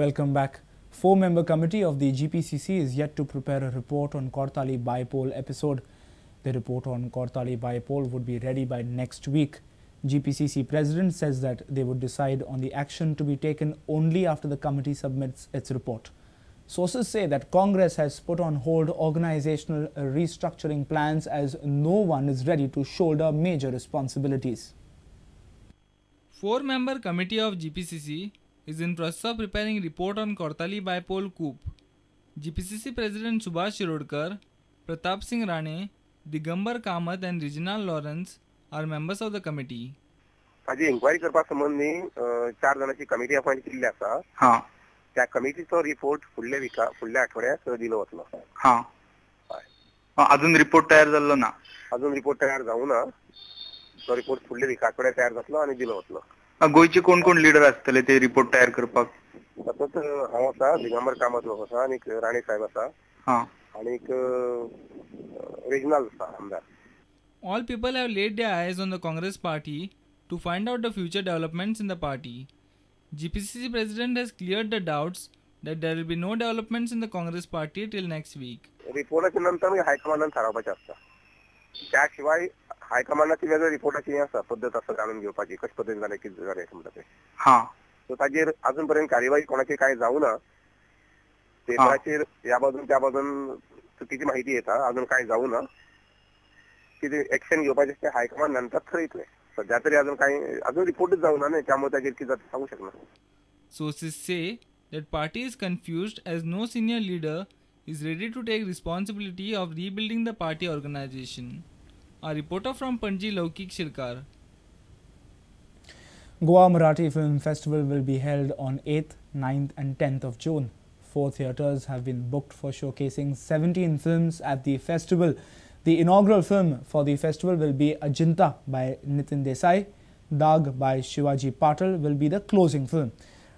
Welcome back. Four-member committee of the GPCC is yet to prepare a report on Cortalim bypoll episode. The report on Cortalim bypoll would be ready by next week. GPCC president says that they would decide on the action to be taken only after the committee submits its report. Sources say that Congress has put on hold organizational restructuring plans as no one is ready to shoulder major responsibilities. Four-member committee of GPCC is in process of preparing report on Cortalim bypoll coup. GPCC President Subhash Shirodkar, Pratap Singh Rane, Digambar Kamat and Reginald Lawrence are members of the committee. ताजी enquiry करपा संबंदी 4 जाणांची committee appoint केल्ली आसा. हां, त्या कमिटीचो report फुडल्या विका फुडल्या आठवड्याक दिलो वतलो. हां, अजून रिपोर्ट तयार जाल्लो ना? अजून रिपोर्ट तयार जावं ना. तो रिपोर्ट फुडल्या विका आठवड्याक तयार जातलो आनी दिलो वतलो. गोंयचे कोण कोण लिडर आसतले ते रिपोर्ट तयार करपाक? तातूंत हांव आसा, दिगंबर कामत लोक आसा, आनी राणे साहेब आसा, आनीक रेजिनाल्ड आसा आमदार. All people have laid their eyes on the Congress party to find out the future developments in the party. GPCC president has cleared the doubts that there will be no developments in the Congress party till next week. रिपोर्टाच्या नंतर हायकमांडान थारावपाचें आसता. त्या शिवाय हायकमांडाची वेगळी रिपोर्टाची हें आसा पद्दत आसा जाणून घेवपाची, कशे पद्दतीन जालें कितें जालें म्हणटा तें. हां, सो ताजेर अजून पर्यंत कार्यवाही कोणाची कांय जावं ना. पेपराचेर ह्या बाजून त्या बाजून चुकीची माहिती येता, अजून कांय जावं ना. कितें एक्शन घेवपाचें तें हायकमांड नंतर थरयतलें. सध्या तरी अजून कांय अजून रिपोर्टच जावं ना न्ही, त्यामुळे ताजेर कितें जाता सांगू शकना. Sources say that party is confused as no senior leader is ready to take responsibility of rebuilding the party organization. A reporter from Panji, Laukik Shirkar. Goa Marathi Film Festival will be held on 8th, 9th and 10th of June. 4 theatres have been booked for showcasing 17 films at the festival. The inaugural film for the festival will be Ajinta by Nitin Desai. Dag by Shivaji Patil will be the closing film.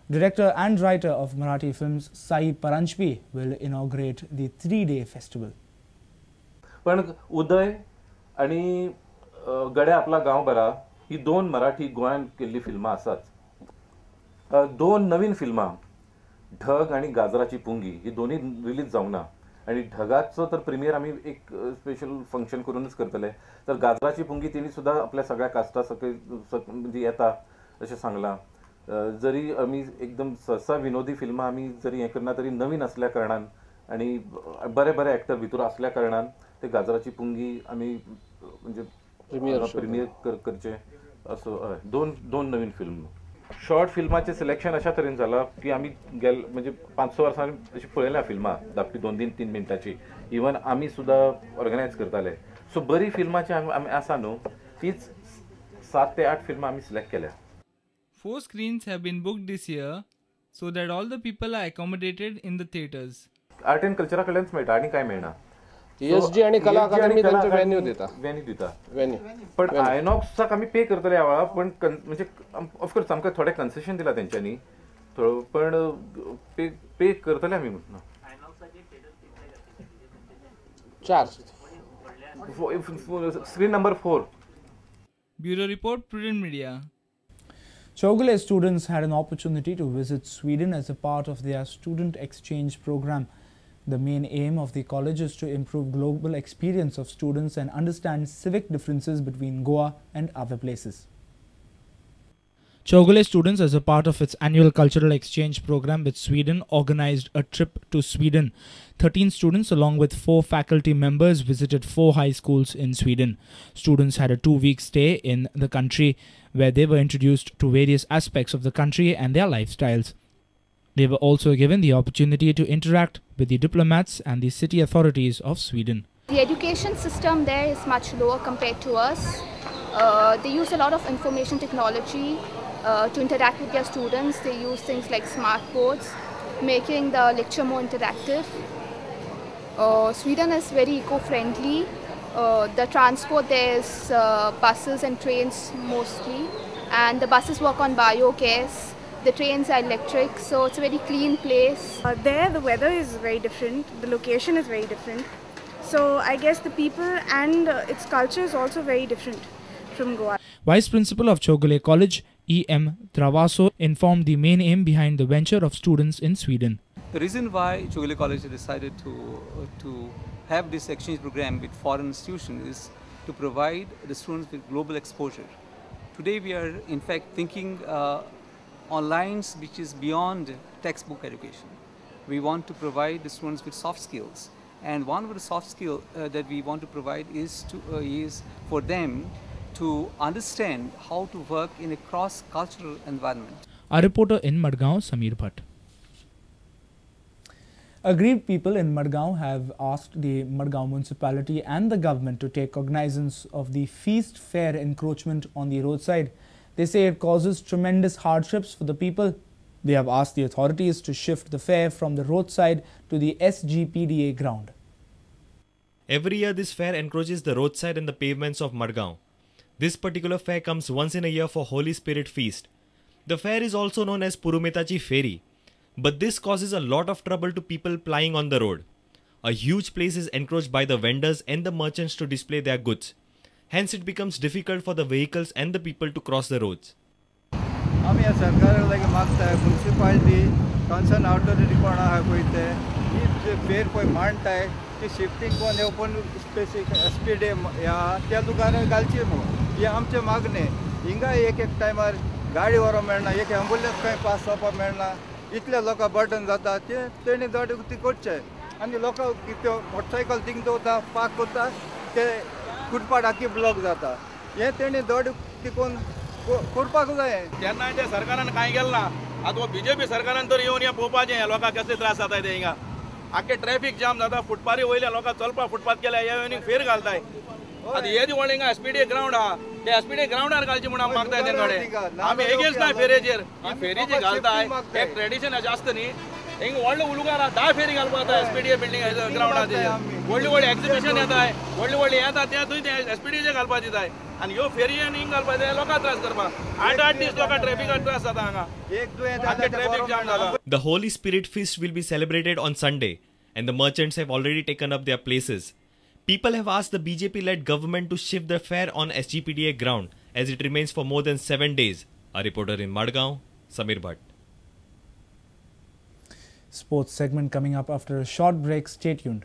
Director and writer of Marathi films Sai Paranjpe will inaugurate the 3-day festival. पण उदय आणि गड्या आपला गांव बरा ही 2 मराठी गोंयांत केल्ली फिल्मां आसात. 2 नवीन फिल्मां ढग आणि गाजराची पुंगी ही दोन्ही रिलीज जावंक ना. आणि ढगाचो तर प्रिमियर आमी एक स्पेशल फंक्शन करूनच करतले. तर गाजराची पुंगी तिणी सुद्दां आपल्या सगळ्या कास्टा सकयल म्हणजे येता अशें सांगलां. जरी आमी एकदम सहसा विनोदी फिल्मां आमी जरी हें करना तरी नवीन आसल्या कारणान आनी बरे बरे एक्टर भितर आसल्या कारणान ते गाजराची पुंगी आमी म्हणजे प्रिमियर करचें असो. हय, दोन नवीन फिल्म. शॉर्ट फिल्माचें सिलेक्शन अशा तरेन जालां की आमी गेल म्हणजे 5-6 वर्सांनी अशी पळयल्या फिल्मां धाकटी 2-3 मिनटांची, इवन आमी सुद्दां ऑर्गनायज करताले. सो बरी फिल्माची आमी आसा न्हू, तीच 7 ते 8 फिल्मां आमी सिलेक्ट केल्या. 4 screens have been booked this year so that all the people are accommodated in the theatres. Art and कल्चरा कडल्यानच मेळटा आनी कांय मेळना. ESG आणि कला अकादमी त्यांचे व्हेन्यू दिता, व्हेन्यू. पण आयनॉक्साक आमी पे करतले ह्या वेळार, पण म्हणजे ऑफकोर्स आमकां थोडें कन्सेशन दिलां तेंच्यांनी थोडो, पण पे करतले आमी. 4 screen number 4. Bureau report, Prudent Media. Chowgule students had an opportunity to visit Sweden as a part of their student exchange program. The main aim of the college is to improve global experience of students and understand civic differences between Goa and other places. Chowgule students, as a part of its annual cultural exchange program with Sweden, organized a trip to Sweden. 13 students along with 4 faculty members visited 4 high schools in Sweden. Students had a 2-week stay in the country where they were introduced to various aspects of the country and their lifestyles. They were also given the opportunity to interact with the diplomats and the city authorities of Sweden. The education system there is much lower compared to us. They use a lot of information technology to interact with their students. They use things like smart boards, making the lecture more interactive. Sweden is very eco-friendly. The transport there is buses and trains mostly, and the buses work on biogas. The trains are electric, so it's a very clean place. There the weather is very different, the location is very different. So I guess the people and its culture is also very different from Goa. Vice Principal of Chowgule College, E.M. Travasso informed the main aim behind the venture of students in Sweden. The reason why Chowgule College decided to have this exchange program with foreign institutions is to provide the students with global exposure. Today we are in fact thinking on lines which is beyond textbook education. We want to provide the students with soft skills, and one of the soft skills that we want to provide is for them to understand how to work in a cross-cultural environment. Our reporter in Madgaon, Samir Bhatt. Aggrieved people in Madgaon have asked the Madgaon municipality and the government to take cognizance of the feast fair encroachment on the roadside. They say it causes tremendous hardships for the people. They have asked the authorities to shift the fair from the roadside to the SGPDA ground. Every year this fair encroaches the roadside and the pavements of Madgaon. This particular fair comes once in a year for Holy Spirit Feast. The fair is also known as Purumetachi Ferry. But this causes a lot of trouble to people plying on the road. A huge place is encroached by the vendors and the merchants to display their goods. Hence it becomes difficult for the vehicles and the people to cross the roads. आमी ह्या सरकारा लागीं मागताय municipality concern authority कोण आहा पळय ते ही जे फेर पळय मांडटाय ती शिफ्टींग कोण ओपन स्पेसीक एस.पी.डी. ह्या त्या दुकानार घालची म्हणून ही आमचें मागणें. हिंगा एक एक टायमार गाडी व्हरोंक मेळना, एक एम्बुलन्स खंय पास जावपाक मेळना, इतले लोकां बर्डन जाता ते तेणी दड ती करचें. आनी लोकां त्यो मोटरसायकल थिंग दवरता पार्क करता ते फुटपाथ आखी ब्लॉक जाता. हें तेणी दड टिकोवन करपाक जाय. तेन्ना ते सरकारान कांय केलें ना. आतां बीजेपी सरकारान तर येवन हें पळोवपाचें ह्या लोकांक कसले त्रास जाताय ते. हिंगा आख्खे ट्रॅफिक जाम जाता, फुटपारी वयल्या लोकांक चलपाक फुटपाथ केल्या, हे येवन फेर घालताय. आतां येदी व्हडलें हिंगा एस.पी.डी. ग्रावंड आहा, ते एस.पी.डी. ग्रावंडार घालचे म्हूण आमी मागताय ते कडेन. आमी एगेन्स्ट ना फेरेचेर. ही फेरी जी घालताय एक ट्रेडिशन अशें आसता न्ही, हिंगा व्हडलो उलुगार आहा, 10 फेरी घालपाक जाता एस.पी.डी. बिल्डींग ग्रावंडाचेर. व्हडली व्हडली एक्झिबिशन येताय, व्हडली व्हडली येता ते थंय ते एस.पी.डीचेर घालपाक दिताय. आनी ह्यो फेरी आनी हिंग घालपाक जाय लोकांक त्रास करपाक. 8-8 दीस लोकांक ट्रॅफिकाक त्रास जाता हांगा. ट्रॅफिक जाम जाता. The Holy Spirit Feast will be celebrated on Sunday and the merchants have already taken up their places. People have asked the BJP-led government to shift the fair on SGPDA ground as it remains for more than 7 days. A reporter in Madgaon, Samir Bhatt. Sports segment coming up after a short break. Stay tuned.